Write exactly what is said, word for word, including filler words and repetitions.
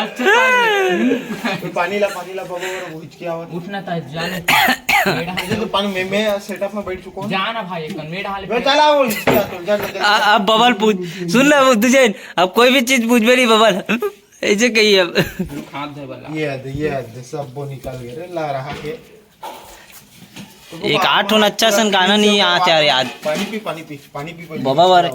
अच्छा, पानी ला, पानी ला, बाबा, वो हिचकी आवत। उठना था, जान। मेरा हाल तो पानी में, मैं सेटअप में बैठ चुका हूँ। जाना भाई, एक मेरा हाल बे, चला वो हिचकी आवत, जा, जा, जा। आ, अब बबल पूछ, सुन ना, बुद्धू जैन, अब कोई भी चीज पूछबे नहीं बबल। ऐसे कही अब। हाथ धोए वाला। ये है, ये है, सब वो निकल गए रे, ला रहा के। एक आठ ठन अच्छा सन गाना नहीं आ चाह रहे आज। पानी पी, पानी पी, पानी पी, पानी पी। बाबा वर।